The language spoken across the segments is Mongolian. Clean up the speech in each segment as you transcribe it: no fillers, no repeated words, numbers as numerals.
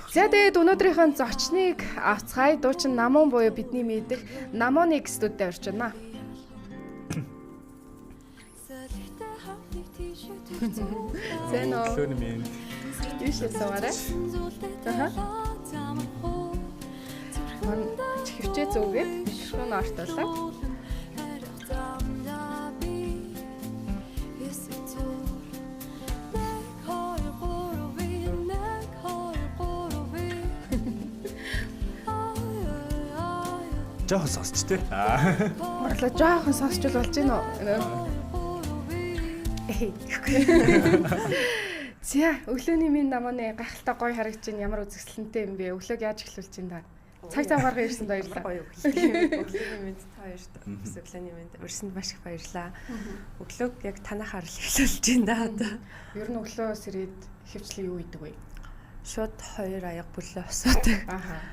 За тэгээд өнөөдрийнхөө зочныг авцгаая. Дуучин Намун буюу бидний мэдэх Намоныг студид орж байна. Зэн үү? Өглөөний мэнд. Ийшээ суугаарай. Аха. Ман чихвчээ зүүгээд микрофон ортуулаа. Жохон сонсч тээ. Морлоо жоохон сонсчул болж гин үү? За, өглөөний минь наманы гайхалтай гоё харагдаж байна. Ямар үзэсгэлэнтэй юм бэ? Өглөөг яаж эхлүүлж байна та? Цаг зав гарган ирсэнд баярлалаа. Гоё өглөө. Өглөөний мэнд та хоёрт бас өглөөний мэнд урьсанд маш их баярлалаа. Өглөөг яг танахаар л эхлүүлж байна да одоо. Ер нь өглөө сэрээд хөвчлэн юу идэг вэ? Шууд 2 аяга бүлээ усуудаг. Аха.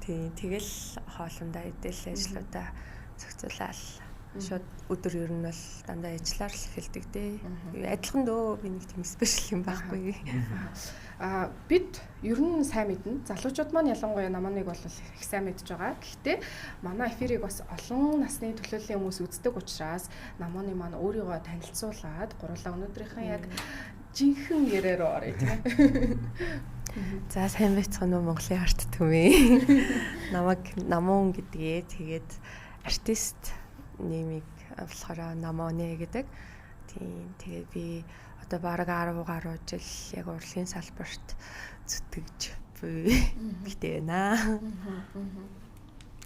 Тий, тэгэл хоолундаа идэл ажлуудаа зохицуулаад шууд өдөр ер нь бол дандаа ажиллаар л эхэлдэг дээ. Адилхан дөө би нэг тийм спешиал юм байхгүй. А бид ер нь сайн мэднэ. Залуучууд маань ялангуяа наманыг бол их сайн мэдж байгаа. Гэхдээ манай эфирийг бас олон насны төлөөллийн хүмүүс үздэг учраас наманы маань өөрийгөө танилцуулаад гурлаа өнөөдрийнхөө яг жинхэнэ яриа руу оръё тийм. За сайн байцгаана уу Монголын арт түмээ. Намайг Намун гэдгээ. Тэгээд артист нэмийг болохоор Намоне гэдэг. Тийм. Тэгээд би одоо бараг 10 гаруй жил яг урлагийн салбарт зүтгэж буй гэдэг байна.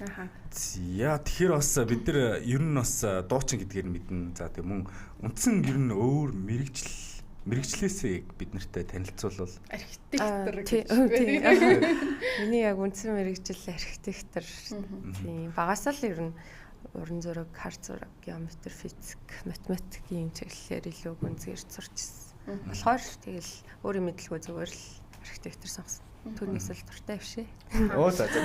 Аха. За тэгэхээр бас бид нар ер нь бас дуучин гэдгээр мэднэ. За тэг мөн үндсэн ер нь өөр мэрэгчлээсээ бид нартай танилцуулбал архитектор гэж. Миний яг үндсэн мэрэгжил архитектор. Тийм. Багасаа л ер нь уран зураг, хар зураг, геометр, физик, математикийн чиглэлээр илүү гүнзгийр сурч ирсэн. Болохоор тэгэл өөрийн мэдлгүй зүгээр л архитектор сонгосон. Түүнээс л дуртай биш ээ. Оо за за.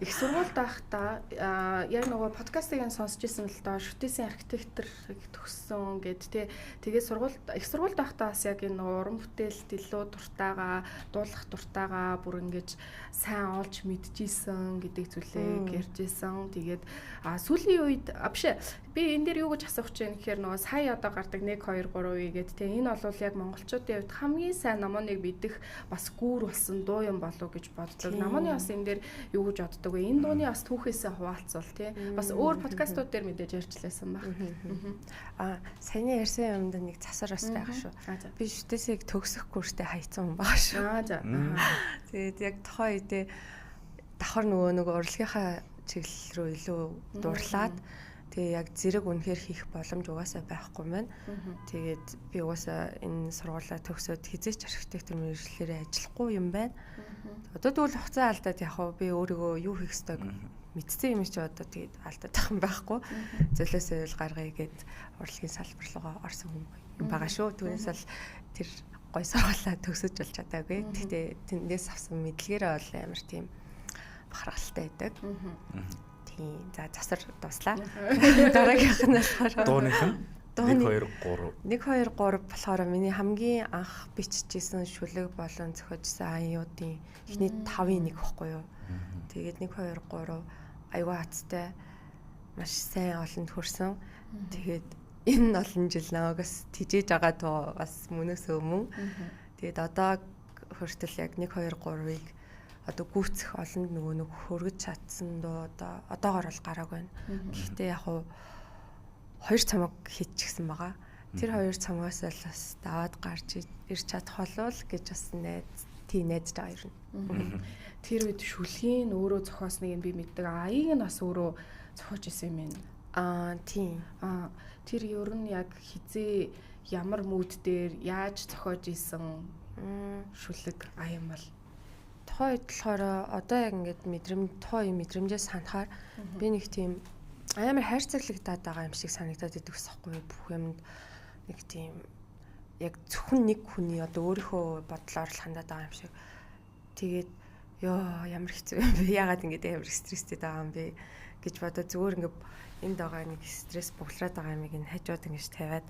Их сургуульд байхдаа яг нөгөө подкастыг нь сонсч ирсэн л доо шүтээсийн архитекторыг төгссөн гэд тий. Тэгээд сургуульд их сургуульд байхдаа бас яг энэ нөгөө уран бүтээлд илүү дуртайгаа, дуулах дуртайгаа бүр ингэж сайн олж мэдчихсэн гэдэг зүйлийг ярьж исэн. Тэгээд сүүлийн үед биш ээ би энэ дээр юу гэж асуух чинь гэхээр нөгөө сая одоо гардаг 1 2 3 үе гэд тий. Энэ бол яг монголчуудын хувьд хамгийн сайн номоныг мэдэх бас гүүр болсон дуу юм болов гэж боддог. Намууны бас энэ дээр юу гэж боддог вэ? Энэ дууны бас түүхээсээ хуваалцвал тий. Бас өөр подкастууд дээр мэдээж ярьжлээсэн баг. Аа, саяны ярьсан юмд нэг засар бас байгаа шүү. Би шүтээсийг төгсөх гүртэй хайцсан хүн байгаа шүү. Аа за. Тэгээд яг тухайн үедээ давхар нөгөө урлагийнхаа чиглэл рүү илүү дурлаад тэгээ яг зэрэг үнэхээр хийх боломж угаасаа байхгүй маань. Тэгээд би угаасаа энэ сургуулаа төгсөөд хизээч архитектор мэргэжлээрээ ажиллахгүй юм байна. Одоо тэгвэл хугацаа алдаад яг хөө би өөрийгөө юу хийх ёстойг мэдсэн юм чи одоо тэгээд алдаад байх юм байхгүй. Зөлөөсөө л гаргая гэд урлагийн салбар руугаа орсон юм байгаа шүү. Түүнээс л тэр гой сургуулаа төгсөж болж чадаагүй. Гэхдээ тэндээс авсан мэдлэгээрээ бол амар тийм бахархалтай байдаг. Тийм. За засар дуслаа. Дараагийнх нь болохоор дууных нь 1 2 3. 1 2 3 болохоор миний хамгийн анх биччихсэн шүлэг болон зохиожсэн аяуудын эхний 5-ын 1 баггүй юу. Тэгээд 1 2 3 аюу хацтай маш сайн олонд хүрсэн. Тэгээд энэ олон жил намайг бас тижээж байгаа дуу бас мөнөөс өмнө. Тэгээд одоо хүртэл яг 1 2 3-ыг одоо гүйцэх олонд нөгөө нэг хөргөж чадсан дуу одоо одоогор бол гарааг байна. Гэхдээ яг хуу хоёр цомог хийчихсэн байгаа. Тэр хоёр цомгоос л бас даваад гарч ирж чадах болов гэж бас найдаж байгаа юм. Тэр үед шүлгийн өөрөө зохиосныг нь би мэддэг. Аяыг нь бас өөрөө зохиож исэн юм байна. Аа тийм. Аа тэр ер нь яг хизээ ямар мүүд дээр яаж зохиож исэн шүлэг аян бол тухайн үед болохоор одоо яг ингээд мэдрэмж тухайн мэдрэмжээ санахаар би нэг тийм амар хайрцаглагдаад байгаа юм шиг санагдаад идэх байхгүй юу. Бүх юмд нэг тийм яг зөвхөн нэг хүний одоо өөрийнхөө бодлоор л хандаад байгаа юм шиг. Тэгээд ёо ямар хэцүү юм бэ? Яагаад ингэж амар стресстэй байгаа юм бэ гэж бодоо зүгээр ингээд энд байгаа нэг стресс буглаад байгаа юмыг энэ хажууд ингэж тавиад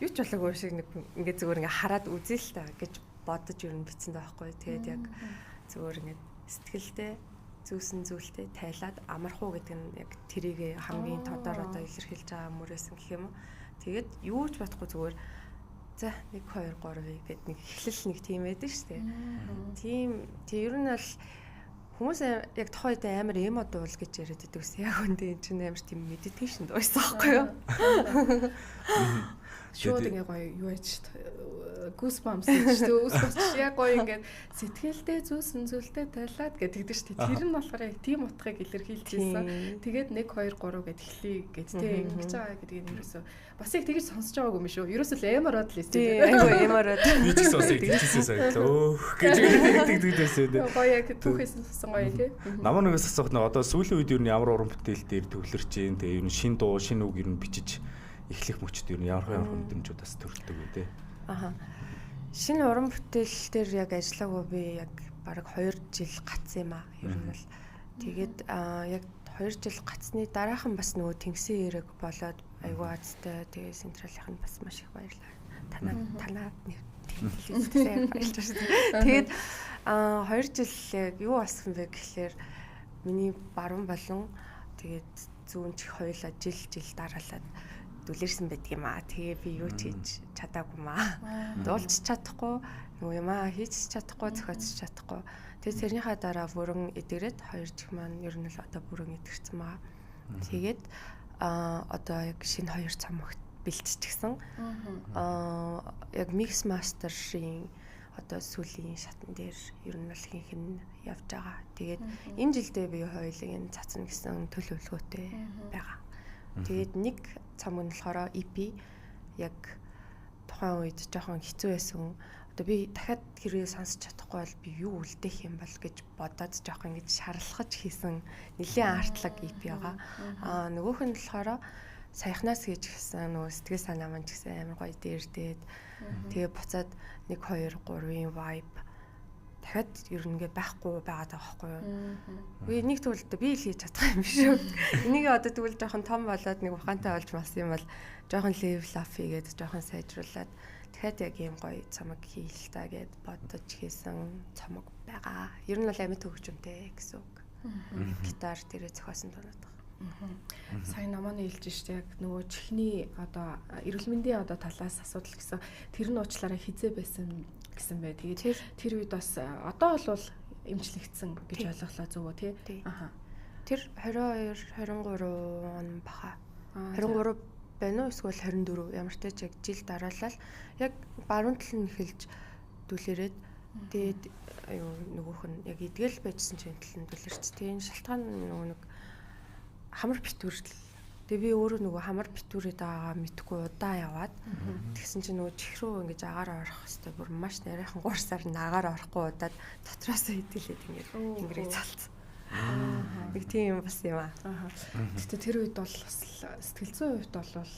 юу ч болоогүй шиг нэг ингээд зүгээр ингээд хараад үзье л та гэж бодож ер нь бичсэн байхгүй. Тэгээд яг Зүгээр ингээд сэтгэлдээ зүүсэн зүйлтэй тайлаад амарх уу гэдэг нь яг тэрийг хамгийн тодор одоо илэрхийлж байгаа мөрөөсөн гэх юм уу. Тэгээд юу ч бодохгүй зүгээр за 1 2 3 гэд нэг эхлэл нэг тийм байдаг шүү дээ. Тийм ер нь бол хүмүүс яг тухайн үед амар эмо дуул гэж яриад байдаг ус. Яг үндэ энэ чинь амар тийм медитейшн дуусан байхгүй юу? Шууд ингээ гоё юу яаж goosebumps гэж шүү дээ. Үс босч яг гоё ингээд сэтгэлдээ зүүсэн зүйлтэй тайлаад гэдэг шүү дээ. Тэр нь болохоор яг тийм утгыг илэрхийлж ирсэн. Тэгээд 1 2 3 гэд эхлэе гэж тийм ингэж байгаа гэдгийг нь ерөөсөө бас яг тэгж сонсож байгаагүй юм шүү. Ерөөсөө л эмород л тийм. Айгу эмород. Би ч гэсэн бас яг тэгжсэн санагдлаа. Өөх гэж тэгдэг байсан тийм. Гоё яг түүхээс сонссон гоё тийм. Намаа нэгээс асуух нь одоо сүүлийн үед ер нь ямар уран бүтээл дээр төвлөрч юм те ер нь шин дуу, шин үг ер нь бичиж эхлэх мөчд ер нь ямар мэдрэмжүүд бас төрөлдөг үү те. Аха. Шинэ уран бүтээл дээр яг ажиллаагүй би яг бараг 2 жил гацсан юм аа. Ер нь бол тэгээд яг 2 жил гацсны дараахан бас нөгөө тэнгисийн эрэг болоод айгүй азтай. Тэгээд централийнх нь бас маш их баярлалаа. Танаа нэр баярлж байна. Тэгээд 2 жил яг юу болсон бэ гэхлээр миний баруун болон тэгээд зүүн чих хоёулаа жил дараалаад дүлэрсэн байдаг юм аа. Тэгээ би юу ч хийж чадаагүй маа. Дуулж чадахгүй, нөгөө юмаа хийж чадахгүй, зохиоч чадахгүй. Тэгээ тэрнийхээ дараа бүрэн эдгэрээд хоёр чих маань ер нь л одоо бүрэн эдгэрсэн маа. Тэгээд одоо яг шинэ хоёр цомогт бэлтчихсэн. Яг mix master-ийн одоо сүүлийн шатн дээр ер нь бол ихэнх нь явж байгаа. Тэгээд энэ жилдээ би хоёулыг нь цацна гэсэн төлөвлөгөөтэй байгаа. Тэгээд нэг цомог нь болохоор EP яг тухайн үед жоохон хэцүү байсан. Одоо би дахиад хэрвээ сонсож чадахгүй бол би юу үлдээх юм бол гэж бодоод жоохон ингэж шарлахаж хийсэн нэлийн артлаг EP байгаа. Нөгөөх нь болохоор саяхнаас хийж гисэн нөгөө сэтгэл санаа маань ч гэсэн амар гоё дээрдээд тэгээ буцаад 1 2 3-ын vibe дахиад ер нь ингээ байхгүй байгаад байгаа байхгүй юу. Үгүй нэг тэгвэл би л хийж чадах юм биш үү. Энийг одоо тэгвэл жоохон том болоод нэг ухаантай болж болсон юм бол жоохон level up хийгээд жоохон сайжруулад дахиад яг ийм гоё цомог хийл та гэд бодож хийсэн цомог байгаа. Ер нь бол амьд хөгжимтэй гэсэн үг. Гитар дээрээ зохиосон дуунууд байгаа. Сайн намааны хэлж штэ яг нөгөө чихний одоо эрүүл мэндийн одоо талаас асуудал гэсэн тэр нь уучлаарай хизээ байсан гэсэн бай. Тэгээд тэр үед бас одоо бол эмчлэгдсэн гэж ойлголоо зөв үү тий? Аха. Тэр 22 23 он баха. 23 байна уу эсвэл 24 ямар ч тач яг жил дараалал яг баруун тал нь эхэлж дүлээрээд тэгээд аюу нөгөөх нь яг эдгэл байжсэн чинь тал нь дүлэрч. Тийм шалтгаан нөгөө нэг хамар битүүрэл. Тэгээ би өөрөө нөгөө хамар битүүрээд байгаагаа мэдхгүй удаан яваад тэгсэн чинь нөгөө чих рүү ингэж агаар орох хэвээр бүр маш нарийнхан 3 сар нь агаар орохгүй удаад дотроосоо хэдэлээд ингэж тэнгэрийг цалцсан. Нэг тийм юм бас юм аа. Гэтэ тэр үед бол бас сэтгэл зүйн хувьд бол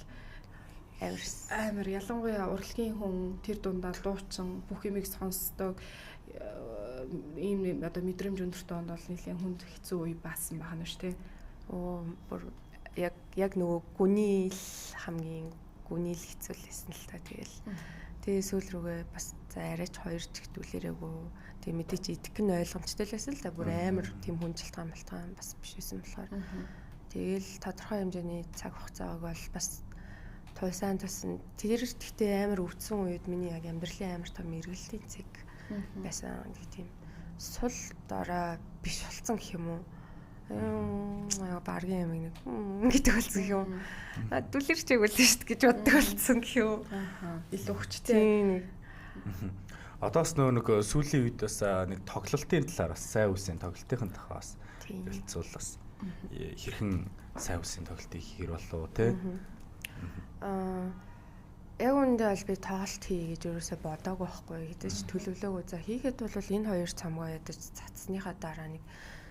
амар ялангуяа урлагийн хүн тэр дундаа дуучин бүх юмыг сонсдог ийм одоо мэдрэмж өндөртэй онд бол нэлээд хүнд хэцүү үе баасан байна шүү дээ. Бүр яг нөгөө гүний л хамгийн гүний л хэцүү л байсан л та тэгэл. Тэгээ сүүл рүүгээ бас за арайч хоёр ч ихтүүлээрээгүй. Тэгээ мэдээч идэх нь ойлгомжтой л байсан л да. Бүр амар тийм хүн шалтгаан малтгаан бас биш байсан болохоор. Тэгэл тодорхой хэмжээний цаг хугацааг бол бас тулсаан тусан. Тэр гэхдээ амар өвдсөн үед миний яг амьдралын амар том эргэлтийн цэг байсан гэх тийм сул дорой биш болсон гэх юм уу. Баргийн юм нэг гэдэг болсон гэх юм. Дүлэрч байг үлээ шүү дээ гэж боддог болсон гэх юм. Илүү хүчтэй. Одоо бас нөгөө нэг сүүлийн үед бас нэг тоглолтын талаар бас сайн үсийн тоглолтын тухай бас ярилцвал бас хэрхэн сайн үсийн тоглолтыг хийхэр болов те. Яг үүндээ бол би тоглолт хий гэж ерөөсөө бодоагүй байхгүй. Хэдий ч төлөвлөөгүй. За хийхэд бол энэ хоёр цомгоо ядаж цацсныхаа дараа нэг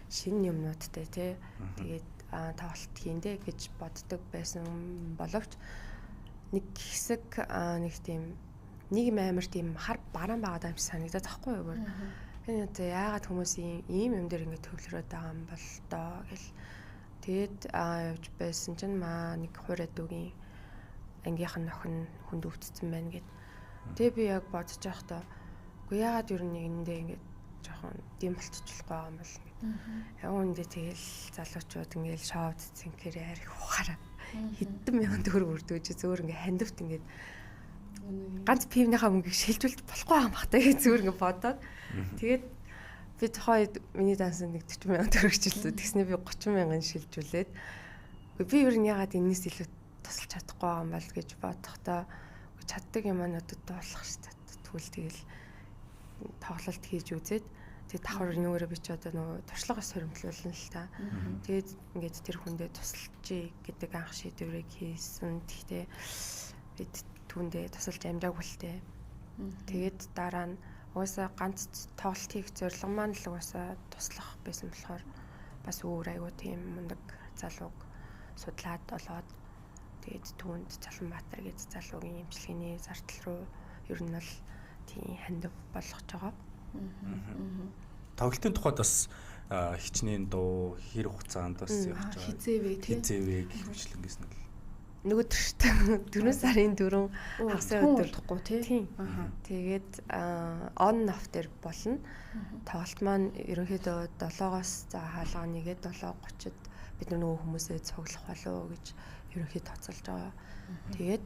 шинэ юмнуудтай тий. Тэгээд тоглолт хийндэ гэж боддог байсан боловч нэг хэсэг нэг тийм нэг юм амар тийм хар бараан байгаад юм шиг санагдаад байхгүй юу. Энэ одоо яагаад хүмүүс ийм юм дээр ингэ төвлөрөөд байгаа юм бол доо гэл. Тэгээд явж байсан чинь маа нэг хуурай дүүгийн ангийнх нь охин хүнд өвдсөн байна гэд. Тэгээ би яг бодож байхдаа үгүй яагаад ер нь нэгэндээ ингэ жоохон дэм болчихлохгүй байгаа юм бол ингээд. Яг үүндээ тэгэл залуучууд ингээд шоу цэцэнхээр арих ухаараа хэдэн мянган төгрөг өрдөөж зөөр ингээд хандивт ингээд ганц пивнийхаа мөнгийг шилжүүлж болохгүй юм бах та гэж зөөр ингээд бодоод тэгээд би тухайн үед миний дансанд нэг 40 мянган төгрөг шилжүүлээ. Тэгснэ би 30 мянган шилжүүлээд би ер нь ягаад энэс илүү тусалж чадахгүй байгаа юм бол гэж бодохдоо чаддаг юм надад дуулах шүү дээ. Тэгвэл тэгэл тоглолт хийж үзээд тэгээд давхар нүгээрээ би ч одоо нөгөө туршлагаас хоримтлуулна л та. Тэгээд ингээд тэр хүндээ тусалчий гэдэг анх шийдвэрийг хийсэн. Гэхдээ бид түүндээ тусалж амжаагүй л дээ. Тэгээд дараа нь угаасаа ганц тоглолт хийх зорилго маань л угаасаа туслах байсан болохоор бас өөр айгуу тийм мундаг залууг судлаад олоод тэгээд түүнд Цаланбаатар гэж залуугийн эмчилгээний зардал руу ер нь бол тийм хандив болгож байгаа. Тоглолтын тухайд бас хичнээн дуу хэр хугацаанд бас явж байгаа. Хизээвэ тий. Хизээвэ гэх мэтлэнгээс нь л. Нөгөөдөр шүү дээ. 4 сарын 4 хагасын өдөр удахгүй тий. Тэгээд on off дээр болно. Тоглолт маань ерөнхийдөө 7-оос за хаалга нэгээд 7:30-д бид нар нөгөө хүмүүсээ цуглах болов гэж ерөнхий тооцоолж байгаа. Тэгээд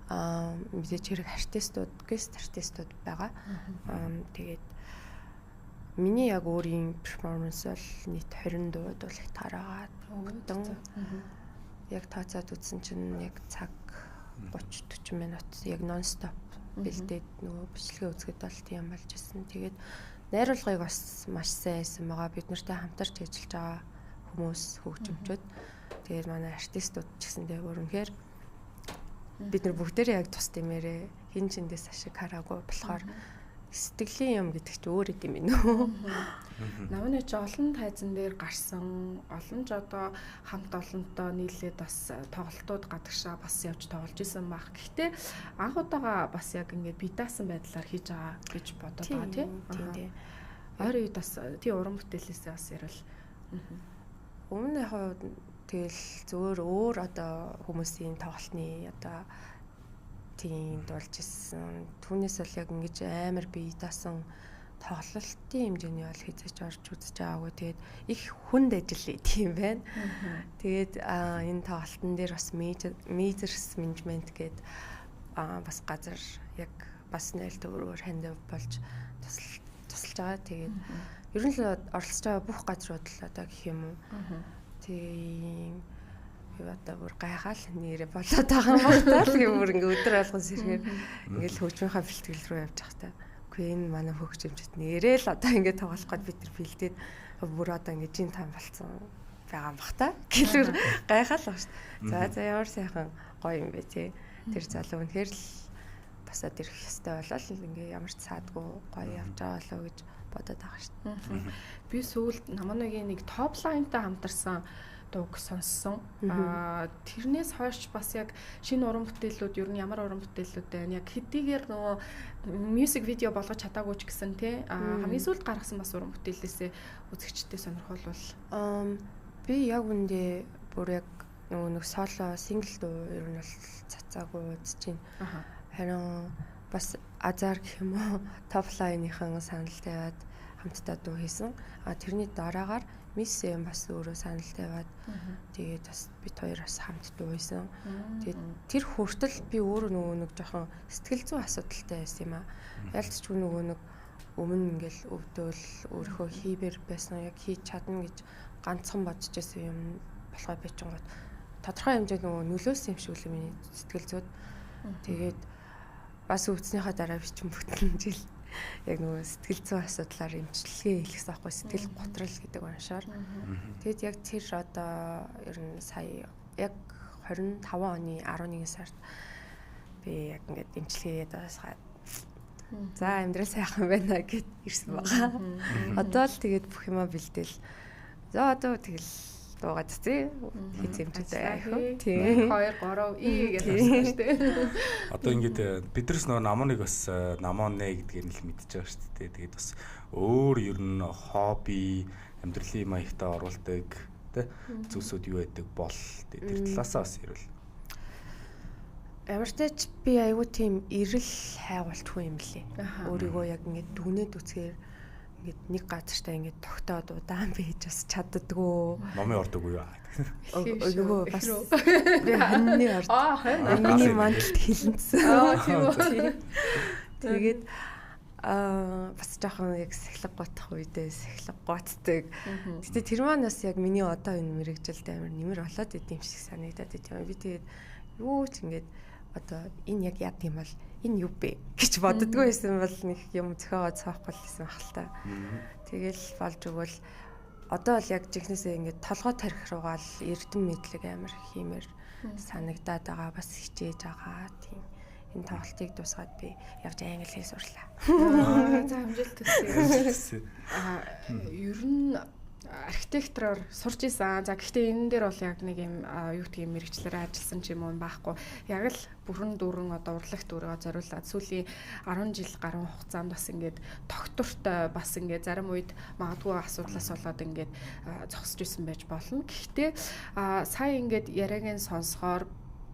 мэдээж хэрэг артистууд, гест артистууд байгаа. Тэгээд миний яг өөрийн перформанс бол нийт 20 дуу дуулах таараа бүтэн. Яг тооцоод үзсэн чинь яг цаг 30 40 минут яг нон стоп бэлдээд нөгөө бичлэгээ үзэхэд бол тийм болж исэн. Тэгээд найруулгыг бас маш сайн хийсэн байгаа. Бид нартай хамтарч ажиллаж байгаа хүмүүс хөгжимчүүд. Тэгээд манай артистууд ч гэсэндээ бүр үнэхээр бид нар бүгдээрээ яг тус дэмээрээ хин чиндээс ашиг хараагүй болохоор сэтгэлийн юм гэдэг чи өөр юм байна уу? Намны чи олон тайзан дээр гарсан, олон ч одоо хамт олонтой нийлээд бас тоглолтууд гадагшаа бас явж тоглож исэн байх. Гэхдээ анх удаага бас яг ингээд бие даасан байдлаар хийж байгаа гэж бодоод байгаа тий. Тийм. Ойрын үед бас тий уран бүтээлээсээ бас ярил. Өмнө яг тэгэл зөөр өөр одоо хүмүүсийн тоглолтны одоо тийм дуулж исэн. Түүнээс бол яг ингэж амар бие даасан тоглолтын хэмжээний бол хэзээ ч орж үзэж байгаагүй. Тэгээд их хүнд ажил тийм байна. Тэгээд энэ тоглолтын дээр бас Majors Management гээд бас газар яг бас 0 төгрөгөөр хандив болж тусалж байгаа. Тэгээд ер нь л оролцож байгаа бүх газрууд л одоо гэх юм уу. Тийм одоо бүр гайхаал нэрэ болоод байгаа юм байна та л гэх бүр ингээ өдөр болгон сэрхээр ингээл хөгжмийнхаа бэлтгэл рүү явж явах та. Үгүй энэ манай хөгжимчд нэрээ л одоо ингээ тоглох гээд бид нар бэлдээд бүр одоо ингээ жин там болцсон байгаа юм бах та. Гэлүр гайхаал баг шүү. За за ямар сайхан гоё юм бэ тий. Тэр залуу үнэхээр л босоод ирэх ёстой болол ингээ ямар ч саадгүй гоё явж байгаа болоо гэж бодоод байгаа шүү. Би сүүлд Наманогийн нэг топ лайнтай хамтарсан дууг сонссон. Тэрнээс хойш бас яг шинэ уран бүтээлүүд ер нь ямар уран бүтээлүүд байна? Яг хэдийгээр нөгөө music video болгож чадаагүй ч гэсэн тий. Хамгийн сүүлд гаргасан бас уран бүтээлээсээ үзэгчдэд сонирхолвол би яг үндэ бүр яг нөгөө нэг соло single дуу ер нь бол цацаагүй үзэж байна. Харин бас азар гэх юм уу топ лайныхан санал тавиад хамтдаа дуу хийсэн. А тэрний дараагаар Мисс Эм бас өөрөө санал тавиад тэгээд бас бид хоёр бас хамт дуу хийсэн. Тэгээд тэр хүртэл би өөрөө нөгөө нэг жоохон сэтгэл зүйн асуудалтай байсан юм аа. Ялцчгүй нөгөө нэг өмнө ингээл өвдөөл өөрийнхөө хийбэр байсан яг хийж чадна гэж ганцхан бодож байсан юм болохоор би ч гот тодорхой хэмжээнд нөгөө нөлөөлсөн юм шиг л миний сэтгэл зүйд. Тэгээд бас өвдснийхаа дараа би чинь бүтэн жил яг нөгөө сэтгэл зүйн асуудлаар эмчилгээ хийлгэсэн аахгүй сэтгэл готрол гэдэг уншаар. Тэгэд яг тэр одоо ер нь сая яг 25 оны 11 сард би яг ингээд эмчилгээгээд басгаад за амьдрал сайхан байна гэд ирсэн байгаа. Одоо л тэгээд бүх юмаа бэлдээл. За одоо тэгэл дуугаад тий хизэмжтэй айху. Тий. 2 3 и гэж байна шүү дээ. Одоо ингээд биднээс нөгөө намоныг бас намонэ гэдгээр нь л мэдчихэж байгаа шүү дээ. Тэгээд бас өөр ер нь хобби, амьдралын маягтаа оруулдаг тий зүйлсүүд юу байдаг бол тэр талаасаа бас ярил. Ямар ч тач би айгүй тийм эрэл хайгуулт хүн юм лээ. Өөрийгөө яг ингээд дүгнээд үцгээр Ингээд нэг газартаа ингээд тогтоод удаан байж бас чаддаггүй. Номын ордог уу? Нөгөө бас би хоньны орд. Миний мандалд хилэнцсэн. Тийм үү. Тэгээд бас жоохон яг сахилга готох үедээ сахилга готдог. Гэтэ тэр маань бас яг миний одоо энэ мэрэгжилд амар нэмэр болоод идэм шиг санагдаад идэм. Би тэгээд юу ч ингээд одоо энэ яг яд юм бол энэ юу бэ гэж боддгоо байсан бол нэг юм зөхиогоо цаахгүй л байсан баг л та. Тэгэл болж өгвөл одоо л яг жихнээсээ ингээд толгой тарих руугаа л эрдэм мэдлэг амар хиймээр санагдаад байгаа, бас хичээж байгаа тийм. Энэ тоглолтыг дуусгаад би явж англи хэл сурлаа. За амжилт хүсье. Ер нь архитектороор сурч исэн. За гэхдээ энэ дээр бол яг нэг юм юу гэх юм мэрэгчлэрээ ажилласан ч юм уу байхгүй. Яг л бүрэн дүүрэн одоо урлагт өөрийгөө зориулаад сүүлийн 10 жил гаруй хугацаанд бас ингээд тогтвортой бас ингээд зарим үед магадгүй асуудлаас болоод ингээд зогсож исэн байж болно. Гэхдээ сая ингээд яриагийн сонсохоор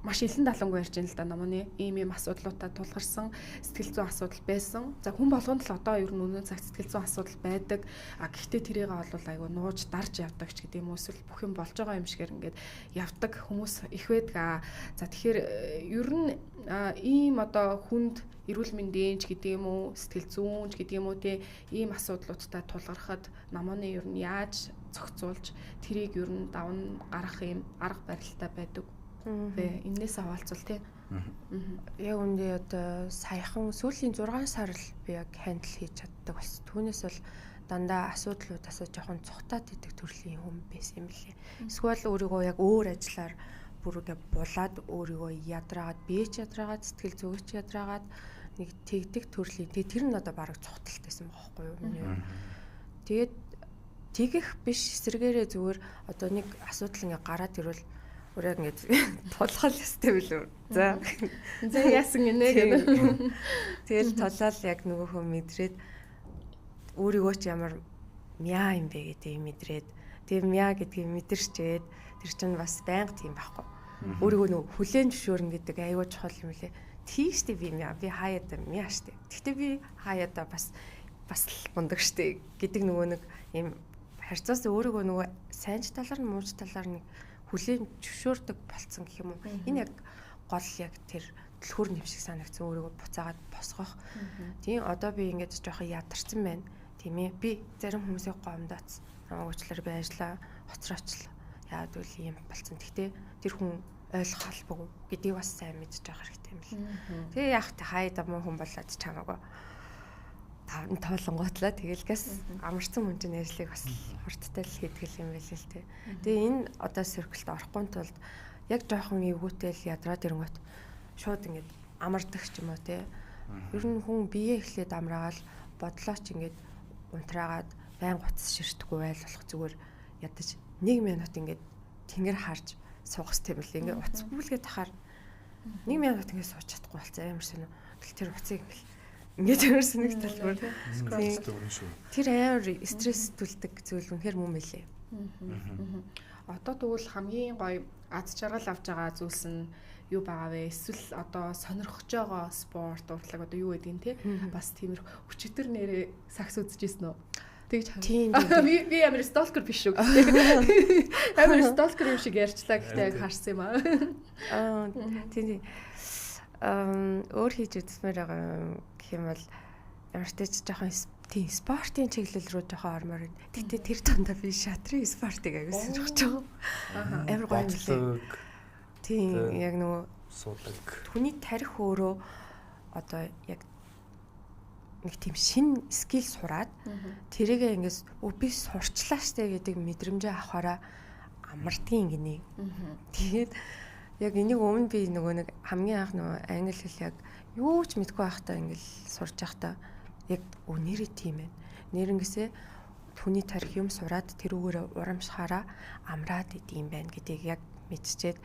маш илэн далангүй ярьж байна л да номны ийм ийм асуудлуудаа тулгарсан сэтгэл зүйн асуудал байсан. За хүн болгонд л одоо ер нь үнэн цагт сэтгэл зүйн асуудал байдаг. А гэхдээ тэрийг бол айгүй нууж дарж явдаг ч гэдэг юм уу эсвэл бүх юм болж байгаа юм шигээр ингээд явдаг хүмүүс их байдаг. За тэгэхээр ер нь ийм одоо хүнд эрүүл мэндийн ч гэдэг юм уу сэтгэл зүйн ч гэдэг юм уу те ийм асуудлуудтай тулгархад намооны ер нь яаж зохицуулж тэрийг ер нь давн гаргах юм арга барилтай байдаг. Бэ энээс хаваалцвал тий. Яг үндэ одоо саяхан сүүлийн 6 сар л би яг хандл хийж чаддаг болсон. Түүнээс бол дандаа асуудлуудаасаа жоохон цухтаад идэг төрлийн хүн байсан юм лээ. Эсвэл өөрийгөө яг өөр ажиллаар бүр ингээ булаад өөрийгөө ядраагаад, бие ч ядраагаад, сэтгэл зүгч ядраагаад нэг тэгдэг төрлийн. Тэгээ тэр нь одоо бараг цухталт байсан байхгүй юу миний. Тэгээд тэгэх биш эсрэгээрээ зүгээр одоо нэг асуудал ингээ гараад ирвэл өөрөө ингээд тулгал ёстой билүү. За. За яасан гинэ гэдэг. Тэгэл тулаал яг нөгөө хүн мэдрээд өөрийгөө ч ямар мяа юм бэ гэдгийг мэдрээд тэгээ мяа гэдгийг мэдэрчээд тэр чинь бас байнга тийм байхгүй. Өөрийгөө нөгөө хүлээн зөвшөөрнө гэдэг аюул чухал юм лээ. Тийштэй би мяа би хаяада мяа штэ. Гэхдээ би хаяада бас л мундаг штэ гэдэг нөгөө нэг юм харьцаас өөрийгөө нөгөө сайн ч талаар нь муу ч талаар нэг хүлээн зөвшөөрдөг болцсон гэх юм уу. Энэ яг гол яг тэр түлхүүр нэм шиг санагдсан өөрийгөө буцаагаад босгох. Тийм одоо би ингээд жоохон ядарсан байна. Тийм ээ. Би зарим хүмүүсийг гомдооц. Уучлаарай би ажиллаа хоцроочлаа. Яагаад гэвэл ийм болцсон. Гэхдээ тэр хүн ойлгох албагүй гэдгийг бас сайн мэдж байгаа хэрэгтэй юм л. Тэгээ яах вэ? Хаяада муу хүн болоод чамаагүй тоолонгоотлаа тэгэл гэс амарсан хүн чинь ажлыг бас хурдтай л хийдэг юм байл л тэ. Тэгээ энэ одоо circle-д орохгүй тулд яг жоохон эвгүүтэй л ядраад ирэнгүүт шууд ингээд амардаг ч юм уу тэ. Ер нь хүн бие эхлээд амраагаал бодлоо ч ингээд унтраагаад байн гутас ширтэхгүй айл болох зүгээр ядаж 1 минут ингээд тэнгэр харж суух хэрэгтэй юм лээ. Ингээд уц бүлгээд тахаар 1 минут ингээд сууж чадахгүй болцсон амар сонь. Тэгэл тэр уцыг ингээд амар сонирхтал бүр. Тэр амар стресс түлдэг зүйл үнэхээр мөн мэлээ. Одоо тэгвэл хамгийн гоё аз жаргал авч байгаа зүйлс нь юу байгаа вэ? Эсвэл одоо сонирхож байгаа спорт, урлаг одоо юу гэдгийг те бас тиймэрхүү өчигдөр нэрээ сакс үзчихсэн үү? Тэгж тийм. Би амар сталкер биш шүү гэхдээ. Амар сталкер юм шиг ярьчлаа гэхдээ яг харсан юм аа. Тийм тийм. Өөр хийж үзмээр байгаа юм гэх юм бол ямар ч тач жоохон тийм спортын чиглэл рүү жоохон ормоор байна. Гэтэ тэр дундаа би шатрын спортыг аягүй сонирхож байгаа. Амар гоё юм лээ. Тийм яг нөгөө суудаг. Хүний тарих өөрөө одоо яг нэг тийм шин скил сураад тэрийгээ ингээс би сурчлаа штэ гэдэг мэдрэмжээ авахаараа амардгийн гинэ. Тэгээд яг энийг өмнө би нөгөө нэг хамгийн анх нөгөө англи хэл яг юу ч мэдгүй байхдаа ингээл сурч байхдаа яг нэрээ тийм байна. Нэрнгээсээ хүний тарих юм сураад тэрүүгээр урамшихаараа амраад идэм байх гэдгийг яг мэдчихэд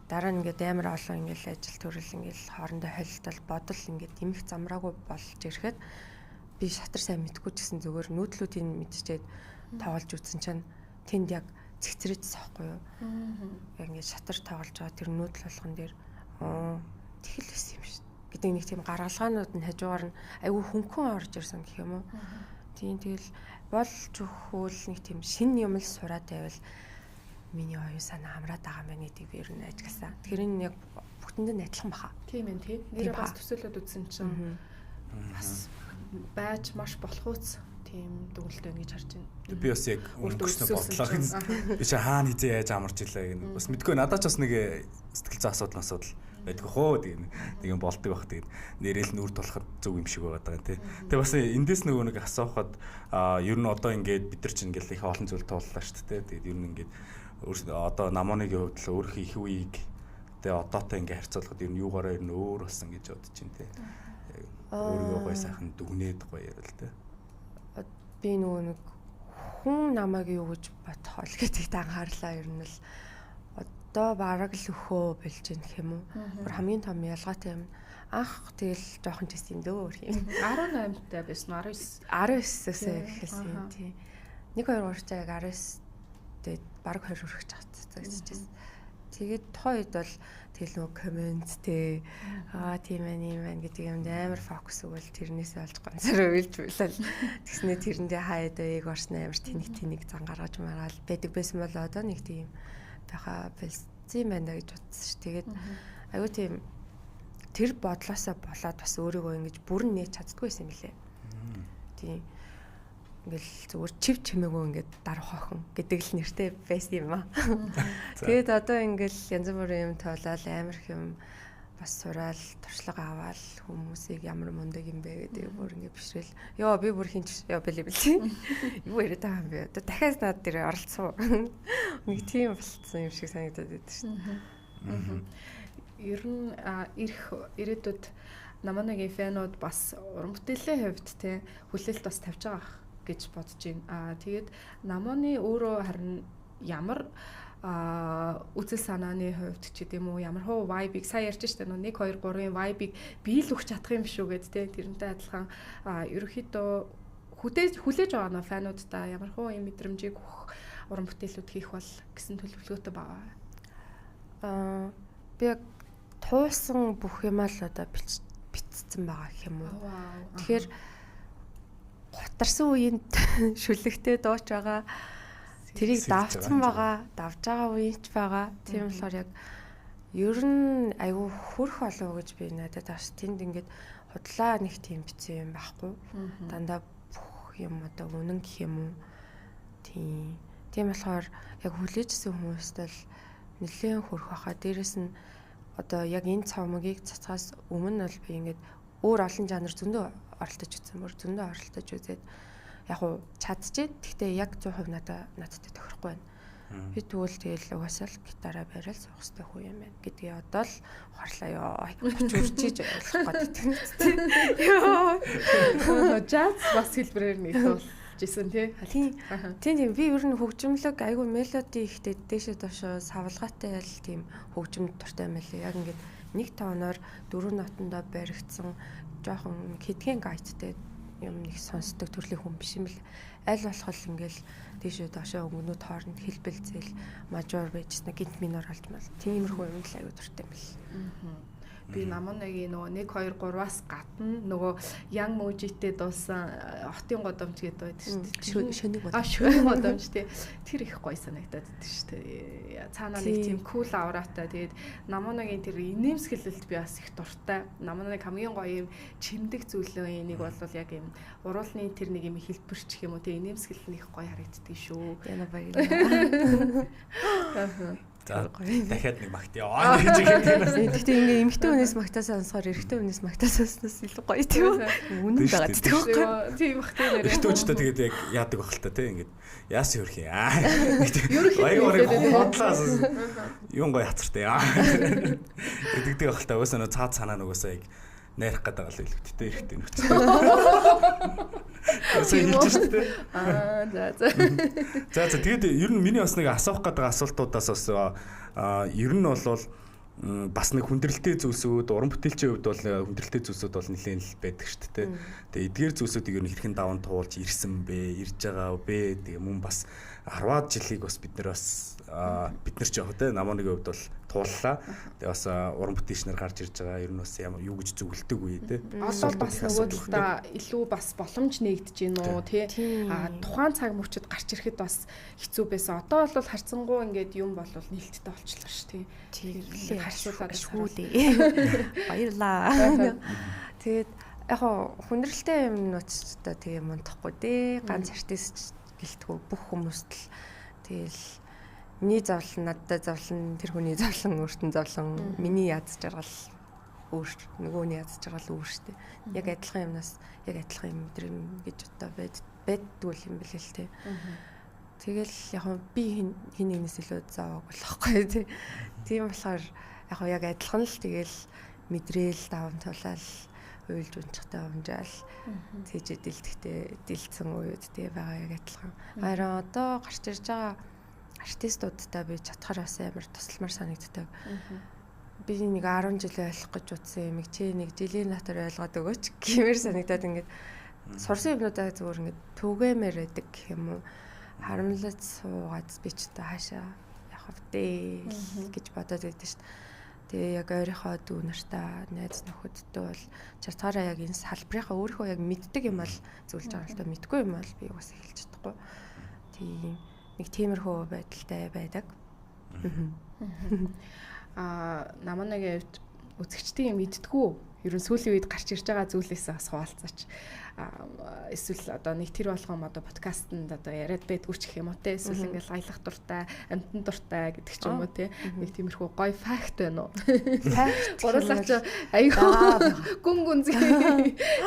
дараа нь ингээд амар олон ингээл ажил төрөл ингээл хоорондоо холилдол бодол ингээд эмх замраагүй болж ирэхэд би шатар сайн мэдгүй ч гэсэн зүгээр нүүдлүүдийг мэдчихэд тоглож үзсэн чинь тэнд яг цэгцрээд сахгүй юу. Яг ингээд шатар тоглож байгаа тэр нүүдэл болгон дээр тэгэл байсан юм шиг гэдэг нэг тийм гаргалгаанууд нь хажуугаар нь айгүй хөнгөн орж ирсэн гэх юм уу. Тийм тэгэл болж өгөхүүл нэг тийм шинэ юм л сураад байвал миний оюун санаа хамраад байгаа юм байна гэдгийг би ер нь ажигласан. Тэгэхээр энэ яг бүгдэнд нь адилхан баха. Тийм ээ тий. Нэрээ бас төсөөлөд үзсэн чинь бас байж маш болохуйц тийм дүгнэлт байна гэж харж байна. Би бас яг өнгөрснө бодлоо. Би чи хаана хизээ яаж амарч илаа гэнэ. Бас мэдгүй надад ч бас нэг сэтгэл зүйн асуудал байдаг хөө тэгээ нэг юм болдог бах тэгээд нэрэл нүр тулахад зөв юм шиг байгаа даа тий. Тэгээ бас эндээс нөгөө нэг асуухад ер нь одоо ингээд бид нар чинь ингээд их олон зүйл тууллаа шүү дээ. Тэгээд ер нь ингээд одоо Намоныгийн хувьд л өөрийнхөө их үеийг тэгээ одоотой ингээд харьцуулахад ер нь юугаараа ер нь өөр болсон гэж бодож байна тий. Өөрийгөө гоё сайхан дүгнээд гоё ярил тий. Би нөгөө нэг хүн намайг юу гэж бодох бол гэдэгт анхаарлаа ер нь л одоо бараг л өхөө болж гин гэх юм уу. Бүр хамгийн том ялгаатай юм. Анх тэгэл жоохон ч гэсэн юм дөө өөр юм. 18-тай байсан уу? 19. 19-өөс эхэлсэн юм тий. 1 2 3 чаг 19 тэгээд бараг 20 хүрэх чагцсан. Тэгээд тухайн үед бол тэгэл нөгөө коммент те аа тийм ээ юм байна гэдэг юмд амар фокус өгвөл тэрнээсээ олж ганцаараа уйлж уйлал тэгснэ тэрэндээ хаяад ээг орсон амар тэнэг тэнэг зан гаргаж мараал байдаг байсан бол одоо нэг тийм байхаа болсон юм байна гэж бодсон ш. Тэгээд айгүй тийм тэр бодлоосоо болоод бас өөрийгөө ингэж бүрэн нээж чаддгүй байсан юм лээ. Тийм ингээл зүгээр чив чимээгөө ингээд дарах охин гэдэг л нэртэй байсан юм аа. Тэгээд одоо ингээл янз бүрийн юм тоолол амар их юм бас сураал туршлага аваал хүмүүсийг ямар мундаг юм бэ гэдэг бүр ингээд бишрэл. Йоо би бүр хинч ёо бэлээ бэлээ. Юу яриад байгаа юм бэ? Одоо дахиад над дээр оролцсон. Нэг тийм болцсон юм шиг санагдаад байдаг шүү дээ. Ер нь ирэх ирээдүйд Намоныгийн фэнүүд бас уран бүтээлийн хувьд те хүлээлт бас тавьж байгаа гэж бодож байна. Аа тэгээд Намоны өөрөө харин ямар үзэл санааны хувьд ч гэдэм үү ямар хуу vibe-ыг сайн ярьж штэ нөө 1 2 3-ын vibe-ыг биелүүлэх чадах юм шүү гэд те тэрнтэй адилхан ерөнхийдөө хүлээж байгаа нөө фануудаа ямар хуу юм мэдрэмжийг өгөх уран бүтээлүүд хийх бол гэсэн төлөвлөгөөтэй байгаа. Би яг туулсан бүх юмаа л одоо бичсэн байгаа гэх юм уу. Тэгэхээр гутарсан үеийн шүлэгтэй дууч байгаа. Тэрийг давцсан байгаа, давж байгаа үеийн ч байгаа. Тийм болохоор яг ер нь айгүй хөрх болов гэж би надад бас тэнд ингээд худлаа нэг тийм бичсэн юм байхгүй. Дандаа бүх юм одоо үнэн гэх юм уу. Тийм. Тийм болохоор яг хүлээжсэн хүмүүст л нэлээд хөрх байхаа. Дээрэс нь одоо яг энэ цомгийг цацхаас өмнө бол би ингээд өөр олон жанр зөндөө оролдож үзсэн. Бүр зөндөө оролдож үзээд яг уу чадчихээн. Гэхдээ яг 100% надад тохирохгүй байна. Би тэгвэл тэгэл угаасаа л гитараа бариад суух хэрэгтэй хүн юм байна гэдгийг одоо л ухаарлаа ёо. Очиж ойлгох гээд тийм. Йоо. Jazz бас хэлбэрээр нэг туулжсэн тий. Тийм. Тийм би ер нь хөгжмөлөг айгүй мелоди ихтэй дээшээ доошоо савлгаатай л тийм хөгжмөд дуртай юм байлээ. Яг ингээд нэг тооноор дөрөв нотондоо баригдсан жоохон хэдхэн гайттай юм нэг сонсдог төрлийн хүн биш юм бэл. Аль болох л ингээл дээшээ доошоо өнгөнүүд хооронд хэлбэлзэл мажор байжснаа гинт минор олж мал. Тиймэрхүү юм л аюу дуртай юм бэл. Би Намоныгийн нөгөө 1 2 3-аас гадна нөгөө Young Moji-тэй дуусан Хотын годомч гэдэг байдаг шүү дээ. Шөнийг бодомж. Шөнийг годомч тий. Тэр их гоё санагдаад байдаг шүү дээ. Цаанаа нэг тийм cool ауратай. Тэгээд Намоныгийн тэр инээмсэглэлд би бас их дуртай. Намоныг хамгийн гоё юм чимдэг зүйлийн нэг бол яг юм уруулны тэр нэг юм хэлбэрч гэх юм уу тий инээмсэглэл нь их гоё харагддаг шүү. Яна баярлалаа. За дахиад нэг магтъя гэж хэлдэг. Гэхдээ ингээ эмэгтэй хүнээс магтаа сонсохоор эрэгтэй хүнээс магтаа сонсноос илүү гоё тийм үү? Үнэн байгаа тийм үү? Тийм бах тийм нэрээ. Эрэгтэй хүчтэй тэгээд яг яадаг байх л та тийм ингээд яасан хөрх юм. Ерөнхийдөө худлаа юун гоё хацартай. Тэгдэг байх л та угаасаа нөө цаад санаа нугасаа яг найрах гэдэг л илүүтэй эрэгтэй нөхцөл. Тэгсэн хэлж шүү дээ. Аа за за. За за тэгээд ер нь миний бас нэг асуух гэдэг асуултуудаас бас ер нь бол бас нэг хүндрэлтэй зүйлсүүд уран бүтээлчийн хувьд бол хүндрэлтэй зүйлсүүд бол нэлээд л байдаг шүү дээ. Тэгээ эдгээр зүйлсүүдийг ер нь хэрхэн даван туулж ирсэн бэ, ирж байгаа вэ? Тэгээ мөн бас 10-аад жилийг бас бид нар бас бид нар ч яг те Намоныгийн хувьд бол тууллаа. Тэгээ бас уран бүтээлчнэр гарч ирж байгаа. Ер нь бас ямар юу гэж зөвлөдөг үе те. Одоо бас нөгөө талдаа илүү бас боломж нэгдэж гин үү те. А тухайн цаг мөчид гарч ирэхэд бас хэцүү байсан. Одоо бол харьцангуй ингээд юм бол нээлттэй болчихлоо ш тий. Тэгэхээр харьцуулаад шүү дээ. Баярлаа. Тэгээд яг хүндрэлтэй юмнуудтай тэгээ мундахгүй дээ. Ганц артист гэлтгүү бүх хүмүүст л тэгэл миний зовлон надад зовлон, тэр хүний зовлон өөрт нь зовлон, миний яз жаргал өөр, нөгөөний яз жаргал өөр штэ. Яг адилхан юмнаас яг адилхан юм мэдрэм гэж одоо байдгүй юм бэлээ л те. Тэгэл яг би хин нэгнээс илүү зовоог болохгүй те. Тийм болохоор яг яг адилхан л тэгэл мэдрээл даван тулаал уйлж унчихтай унжаал тийж дэлдэхтэй дэлцэн үед тий байгаа яг адилхан. Харин одоо гарч ирж байгаа артистуудтай би чадхаар бас амар тусламар санагддаг. Би нэг 10 жил ойлгох гэж утсан юмыг чи нэг жилийн дотор ойлгоод өгөөч гэмээр санагдаад ингээд сурсан юмнуудаа зүгээр ингээд түгээмээр байдаг гэх юм уу. Харамлаж суугаад би ч одоо хаашаа явах вэ гэж бодоод байдаг шүү дээ. Тэгээ яг ойрынхоо дүү нартай, найз нөхөдтэй бол чадхаараа яг энэ салбарынхаа өөрийнхөө яг мэддэг юм бол зөвлөж байгаа л та, мэдгүй юм бол би угаасаа хэлж чадахгүй. Тийм нэг тиймэрхүү байдалтай байдаг. Аа Наманагийн хувьд үзэгчдийн юм мэддэггүй. Ер нь сүүлийн үед гарч ирж байгаа зүйлээс бас хуваалцаач. Эсвэл одоо нэг тэр болгоом одоо подкастэнд одоо яриад байдгүй ч гэх юм уу те. Эсвэл ингээл аялах дуртай, амтан дуртай гэдэг ч юм уу те. Нэг тиймэрхүү гоё факт байна уу? Факт. Гурлаач айгүй гүн гүн зэ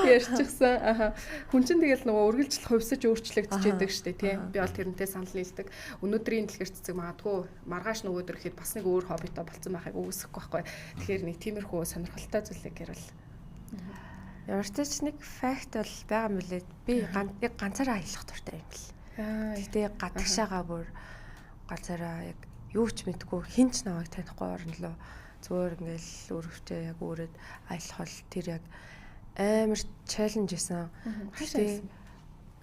ярьчихсан. Аха. Хүн чинь тэгэл нөгөө үргэлжлэл хувьсаж өөрчлөгдөж штэ те. Би бол тэрнтэй санал нийлдэг. Өнөөдрийн дэлгэр цэцэг магадгүй маргааш нөгөөдөр ихэд бас нэг өөр хоббитой болцсон байхыг үгүйсэхгүй байхгүй. Тэгэхээр нэг тиймэрхүү сонирхолтой зүйлийг ярил. Ямар ч ч нэг факт бол байгаа юм лээ. Би яг ганцаараа аялах дуртай юм бэл. Гэтэ гадагшаага бүр ганцаараа яг юу ч мэдгүй, хэн ч намайг танихгүй орнолоо. Зүгээр ингээл өрөвчөө яг өөрөд аялах бол тэр яг амар челленж байсан. Гэтэ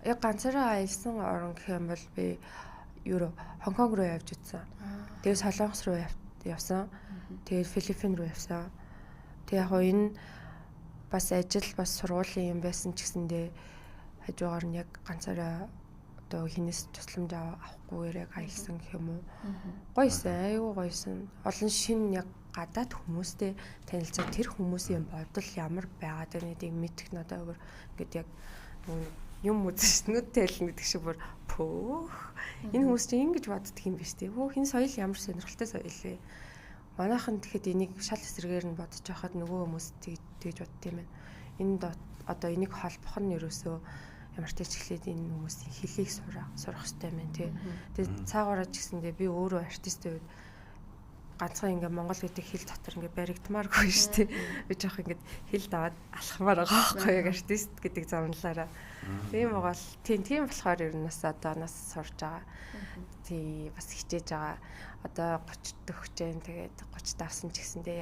яг ганцаараа аялсан орн гэх юм бол би юу Хонконг руу явж утсан. Тэгээ Солонгос руу явсан. Тэгээ Филиппин руу явсан. Тэгээ яг хоо энэ бас ажил бас сургуулийн юм байсан ч гэсэндээ хажуугаар нь яг ганцаараа одоо хинээс тусламж авахгүйгээр яг аялсан гэх юм уу. Гоёсэн, айгүй гоёсэн. Олон шинэ яг гадаад хүмүүстэй танилцаад тэр хүмүүсийн бодол ямар байгаад байна гэдгийг мэдэх надад өөр ингээд яг юм үзэж нүд тайлна гэдэг шиг бүр пөөх. Энэ хүмүүс чинь ингэж боддөг юм биш үү? Хөөх энэ соёл ямар сонирхолтой соёл вэ? Манайхан тэгэхэд энийг шал эсрэгээр нь бодож байхад нөгөө хүмүүс тэгж бодд юм байна. Энд одоо энийг холбох нь ерөөсөө ямар ч тач эхлээд энэ хүмүүсийн хэлийг сурах хэрэгтэй юм байна тий. Тэгээд цаагаараа ч гэсэндээ би өөрөө артистын үед ганцхан ингээ монгол гэдэг хэл дотор ингээ баригдмааргүй шүү дээ. Би жоох ингээ хэл даваад алхмаар байгаа байхгүй яг артист гэдэг замналаараа. Тийм угаал тийм болохоор ер нь бас одоо нас сурж байгаа. Тий бас хичээж байгаа. Одоо 30 төгсөж जैन тэгээд 30 давсан ч гэсэндээ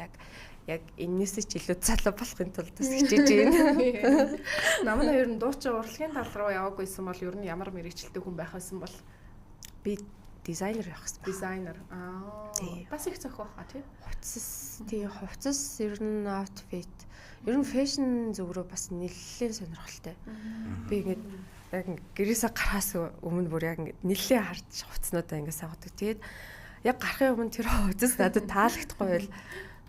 яг эннээсээ ч илүү залуу болохын тулд бас хичээж байна. Намна ер нь дуучин урлагийн тал руу яваагүйсэн бол ер нь ямар мэрэгчлээ хүн байх байсан бол би дизайнер явах гэсэн. Дизайнер. Аа. Бас их зохих байхаа тий. Хувцас тий хувцас ер нь outfit ер нь фэшн зүг рүү бас нэлээд сонирхолтой. Би ингээд яг гэрээсээ гарахаас өмнө бүр яг ингээд нэлээд харж хувцснуудаа ингээд сонгодог. Тэгээд яг гарахын өмнө тэр хувцас надад таалагдахгүй байл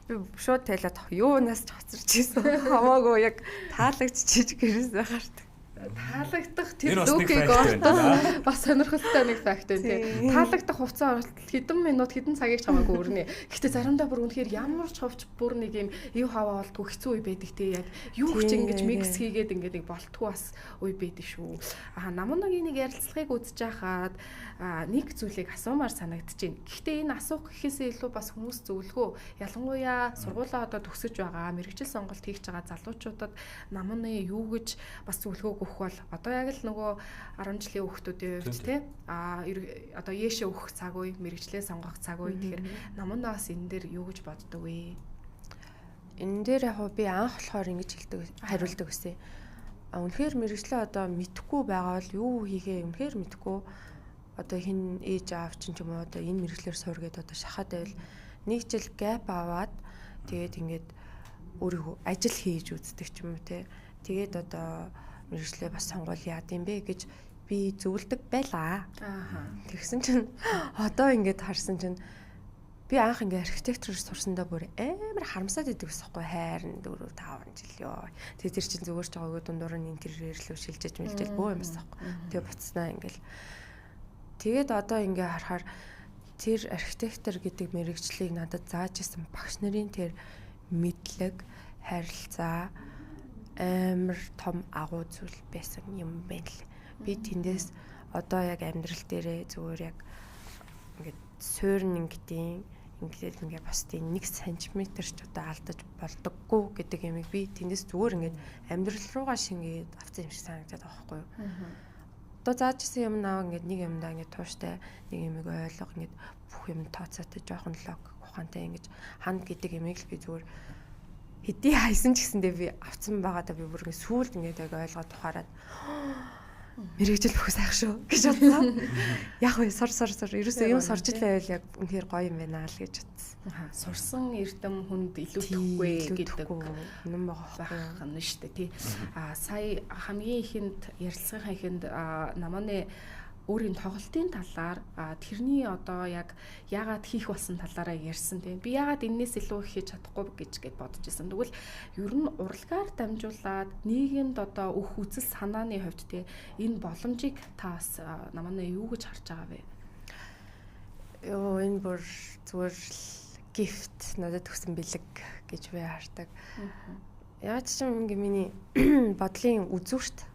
би шууд тайлаад юунаас ч хоцорч ийсэн. Хамаагүй яг таалагдчихэж гэрээсээ гардаг. Таалагдах тэр лүкийг ортол бас сонирхолтой нэг факт байна тий. Таалагдах хувцас ортол хэдэн минут хэдэн цагийг ч хамаагүй өрнө. Гэхдээ заримдаа бүр үнэхээр ямар ч хувц бүр нэг юм ив хаваа болдгоо хэцүү үе байдаг тий. Яг юу ч ингэж микс хийгээд ингээд нэг болтгоо бас үе байдаг шүү. Аа Намунагийн нэг ярилцлагыг үзэж байхад нэг зүйлийг асуумаар санагдчихэв. Гэхдээ энэ асуух гэхээсээ илүү бас хүмүүс зөвлөгөө. Ялангуяа сургуулаа одоо төгсөж байгаа, мэргэжил сонголт хийж байгаа залуучуудад Намуны юу гэж бас зөвлөгөө өгөх бол одоо яг л нөгөө 10 жилийн хүүхдүүдийн хувьд тий одоо ээшээ өгөх цаг үе, мэргэжлээ сонгох цаг үе. Тэгэхээр Намунаас энэ дээр юу гэж боддог вэ? Энэ дээр яг би анх болохоор ингэж хэлдэг хариулдаг гэсэн. Үнэхээр мэргэжлээ одоо мэдхгүй байгаа бол юу хийхээ үнэхээр мэдхгүй одоо хин ээж аав чинь ч юм уу одоо энэ мэргэжлээр сур гэдээ одоо шахаад байвал Нэг жил gap аваад тэгээд ингээд өөрийгөө ажил хийж үздэг ч юм уу те. Тэгээд одоо мэргэжлээ бас сонгуул яад юм бэ гэж би зөвлөдөг байлаа. Тэгсэн чинь одоо ингээд харсан чинь би анх ингээ архитектураар сурсандаа бүр амар харамсаад идэг гэсэн байхгүй хайрн 4 5 жил ёо. Тэгээ тэр чинь зүгээр ч байгаагүй дундуур нь интерьер рүү шилжиж мэлжэл бөө юм бас байхгүй. Тэгээ буцснаа ингээл. Тэгээд одоо ингээ харахаар тэр архитектор гэдэг мэрэгжлийг надад зааж исэн багш нарын тэр мэдлэг, харилцаа амар том агуу зүйл байсан юм байна л. Би тэндээс одоо яг амьдрал дээрээ зүгээр яг ингээд суурн ингэдیں ингээд ингээ бусдын 1 сантиметр ч одоо алдаж болдоггүй гэдэг юмыг би тэндээс зүгээр ингээд амьдрал руугаа шингээд авсан юм шиг санагдаад байгаа байхгүй юу. Одоо зааж исэн юм наа ингээд нэг юмдаа ингээд тууштай нэг юмыг ойлго ингээд бүх юм тооцоотой жоохон лог ухаантай ингэж ханд гэдэг юмыг л би зүгээр хэдий хайсан ч гэсэндээ би авсан байгаадаа би бүр ингээд сүүлд ингээд яг ойлгоод ухаарад мэргэжил бүх сайх шүү гэж бодсон. Яг үе сур ерөөсөө юм сурч л байвал яг үнэхээр гоё юм байна л гэж бодсон. Сурсан эрдэм хүнд илүүтэхгүй гэдэг үнэн байгаа байхгүй нь шүү дээ тий. А сая хамгийн ихэнд ярилцлагын ихэнд намааны өөрийн тоглолтын талаар тэрний одоо яг яагаад хийх болсон талаараа ярьсан тийм. Би яагаад энээс илүү их хийж чадахгүй гэж гээд бодож исэн. Тэгвэл ер нь урлагаар дамжуулаад нийгэмд одоо өөх үзэл санааны хувьд тийм энэ боломжийг та бас намааны юу гэж харж байгаа вэ? Йоо энэ бүр зүгээр л gift надад өгсөн бэлэг гэж би хардаг. Яаж ч юм ингээ миний бодлын үзүүрт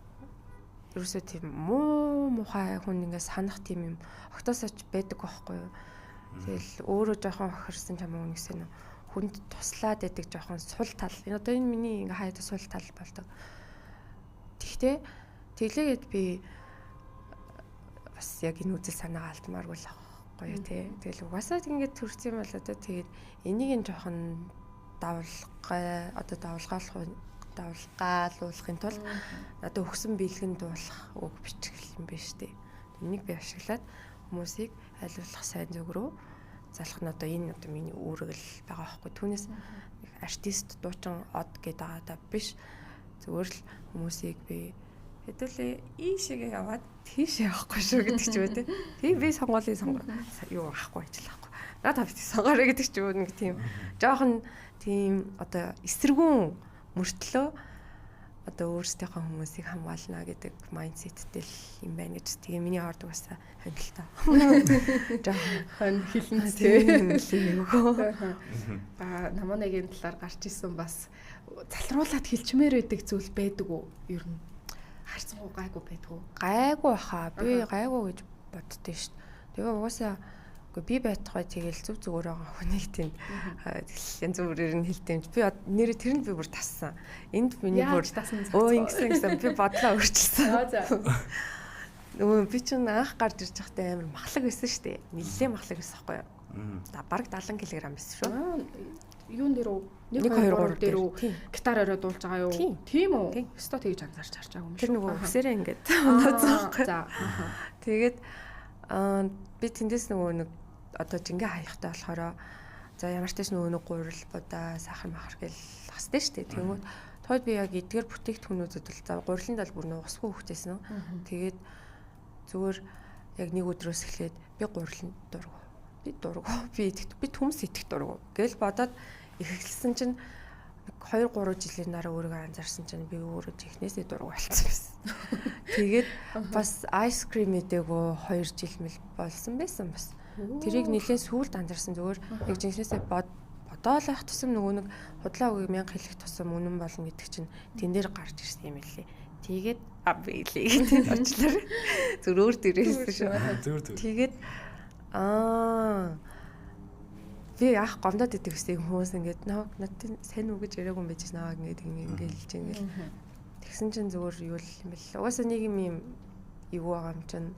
ерөөсөө тийм муу мухай хүн ингээ санах тийм юм огтоосоо ч байдаг байхгүй юу. Тэгэл өөрөө жоохон хохирсон ч юм уу нэгсэн хүнд туслаад байдаг жоохон сул тал. Энэ одоо энэ миний ингээ хаяад сул тал болдог. Тэгтээ тэглээгээд би бас яг энэ үзэл санаагаа алдмааргүй л байхгүй юу тий. Тэгэл угаасаа ингээд төрсөн юм бол одоо тэгээд энийг нь жоохон давлгай одоо давлгаалуулахын тулд надад өгсөн бэлгэн дуулах үг бичгэл юм биш үү. Энийг би ашиглаад хүмүүсийг аль болох сайн зүг рүү залах нь одоо энэ одоо миний үүрэг л байгаа байхгүй. Түүнээс нэг артист дуучин од гэдэг байгаа даа биш. Зүгээр л хүмүүсийг би хэдүүлээ ийшээгээ яваад тийшээ явахгүй шүү гэдэг ч юм уу тий. Тийм би сонгуулийн юу авахгүй ажил авахгүй. Наад тавьчих сонгоорой гэдэг ч юм уу нэг тийм жоохон тийм одоо эсэргүүн мөртлөө одоо өөрсдийнхөө хүмүүсийг хамгаална гэдэг майндсеттэй л юм байна гэж. Тэгээ миний орд угаасаа хонь л та. Жоохон хонь хилэн тий. Аа намааныгийн талаар гарч исэн бас залруулад хилчмээр байдаг зүйл байдаг уу? Ер нь харцсангүй гайгүй байдаг уу? Гайгүй баха. Би гайгүй гэж боддөө шүү дээ. Тэгээ угаасаа би байтугай тэгэл зүг зүгээр байгаа хүнийг тийм тэгэл янз бүрээр нь хэлдэм. Би нэрээ тэрэнд би бүр тассан. Энд миний бүр өө ингэсэн гэсэн би бодлоо өөрчилсөн. Нөгөө би чинь анх гарч ирж байхдаа амар махлаг байсан шүү дээ. Нилээ махлаг байсан байхгүй юу? Бараг 70 кг байсан шүү. Юун дээр үү? 1 2 3 дээр үү? Гитар орой дуулж байгаа юу? Тийм үү? Өстой тэгж анзаарч харж байгаа юм шүү. Тэр нөгөө үсээрээ ингээд унаац байхгүй. За. Тэгээд би тэндээс нөгөө нэг одоо жингээ хаяхтай болохоор за ямар ч тач нөгөө нэг гурил будаа сахар махар гэл хастай шүү дээ. Тэгмүүд тойд би яг эдгээр бүтээгдэхүүнүүдэд бол за гурилын дал бүр нугасгүй хөвгтэйсэн. Тэгээд зүгээр яг нэг өдрөөс эхлээд би гурилын дургу. Би дургу. Би идэх би төмс идэх дургу гэл бодоод эхэлсэн чинь 2 3 жилийн дараа өөрийгөө анзаарсан чинь би өөрөө жихнээсээ дургу болсон байсан. Тэгээд бас ice cream идээгүй 2 жил мэл болсон байсан бас. Тэрийг нэлээд сүүлд анзаарсан зүгээр яг жинхнээсээ бодоол байх тусам нөгөө нэг худлаа үгийг мянга хэлэх тусам үнэн болно гэдэг чинь тэн дээр гарч ирсэн юм лээ. Тэгээд билээ гэдэг очлоор зүр өөр дээрээс шүү. Зүгээр зүгээр. Тэгээд би яах гомдоод идэг гэсэн хүмүүс ингээд надад сайн үү гэж яриаг юм байж наваа ингээд ингээд хэлж ингээд тэгсэн чинь зүгээр юу л юм бэл. Угаасаа нэг юм юу байгаа юм чинь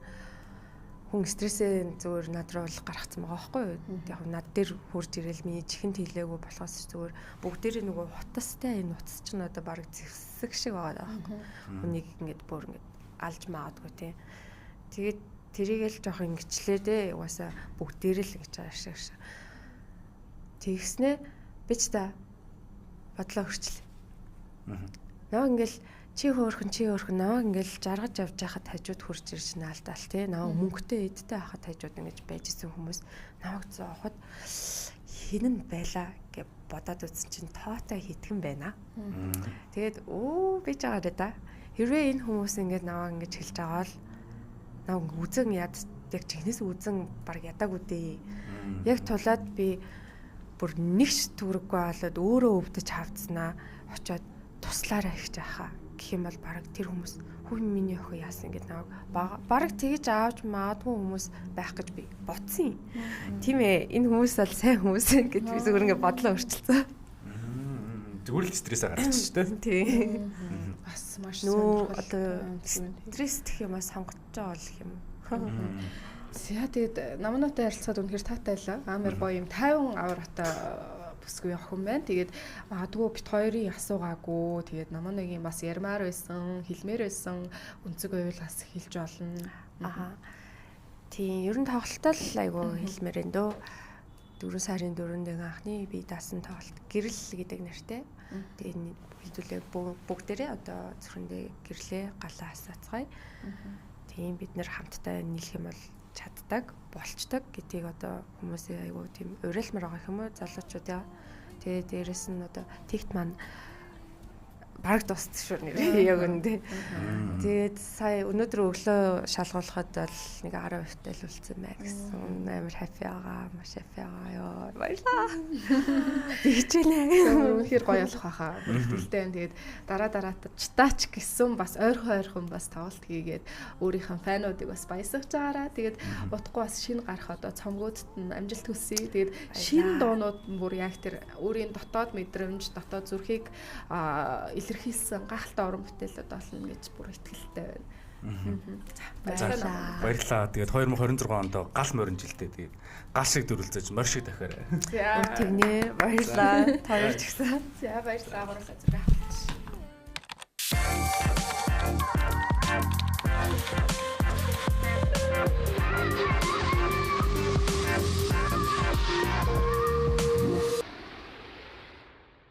хүн стрессээ зүгээр над руу л гаргацсан байгаа байхгүй юу? Яг над дээр хурж ирэл миний чихэнд хилээгүй болохоос зүгээр бүгдээрээ нөгөө хутастай энэ утас чинь одоо бараг зэвсэг шиг байгаа байхгүй. Хүнийг ингээд бүр ингээд алж магадгүй тий. Тэгээд тэрийг л жоох ингэчлээ дээ. Угаасаа бүгдээрээ л ингэж байгаа шиг. Тэгснэ би ч та бодлоо хөрчлээ. Наа ингээл чи хөөрхөн чи хөөрхөн наа ингээл жаргаж явж байхад хажууд хурж ирж наалдаал те наа мөнгөтэй эдтэй байхад хажууд ингэж байж исэн хүмүүс намайг зооход хин нь байла гэж бодоод үзсэн чинь тоотой хитгэн байна. Тэгээд өө би ч байгаарэ да. Хэрвээ энэ хүмүүс ингээд намайг ингэж хэлж байгаа бол намайг үзэн яд яг чихнээс үзэн баг ядаагүй дээ. Яг тулаад би бүр нэгч төгрөггүй болоод өөрөө өвдөж хавцснаа очиод туслаарай их жаахаа гэх юм бол баг тэр хүмүүс хүү миний охин яасан гэд намайг баг тэгэж аавч магадгүй хүмүүс байх гэж би бодсон юм. Тийм ээ энэ хүмүүс бол сайн хүмүүс гэж би зүгээр ингээ бодлоо өөрчилсөн. Зүгээр л стрессээ гаргачих тий. Тийм. Бас маш сонирхолтой. Стресс гэх юм аа сонгож байгаа бол юм. За тэгээд намнаатай ярилцаад үнэхээр таатай байлаа. Амар гоё юм 50 авратай бүсгүй охин байна. Тэгээд магадгүй бит хоёрын асуугаагүй. Тэгээд намааныгийн бас ярмаар байсан, хэлмээр байсан өнцөг байвал бас хэлж болно. Аа. Тийм, ер нь тоглолтоо л айгүй хэлмээр энэ дөө. 4 сарын 4-нд анхны би даасан тоглолт гэрэл гэдэг нэртэй. Тэгээд хэдүүлээ бүгдээрээ одоо зүрхэндээ гэрлээ галаа асаацгаая. Тийм бид нэр хамтдаа нийлэх юм бол чаддаг, болчдөг гэдгийг одоо хүмүүсийн айгүй тийм уриалмар байгаа юм уу залуучууд яа. Тэгээ дээрэс нь одоо тэгт маань бараг дууссан шүү нэрээ яг үндэ. Тэгээд сая өнөөдөр өглөө шалгуулахад бол нэг 10% тал үлдсэн байна гэсэн. Амар happy байгаа, маш happy байгаа ёо. Баярлаа. Би хичээлээ. Үнэхээр гоё болох байхаа. Бүртгэлтэй байна. Тэгээд дараа дараатаа читаач гэсэн бас ойрхон ойрхон бас тоглолт хийгээд өөрийнх нь фануудыг бас баясгаж байгаараа. Тэгээд утгагүй бас шинэ гарах одоо цомгуудад нь амжилт хүсье. Тэгээд шинэ дуунууд нь бүр яг тэр өөрийн дотоод мэдрэмж, дотоод зүрхийг илэрхийлсэн гайхалтай уран бүтээлүүд болно гэж бүр итгэлтэй байна. За баярлалаа. Баярлалаа. Тэгээд 2026 онд гал морин жилдээ тэгээд гал шиг дөрүлзэж морь шиг дахиарай. За тэгнэ. Баярлалаа. Та хоёр ч гэсэн. За баярлалаа. Гурлаа зүрх.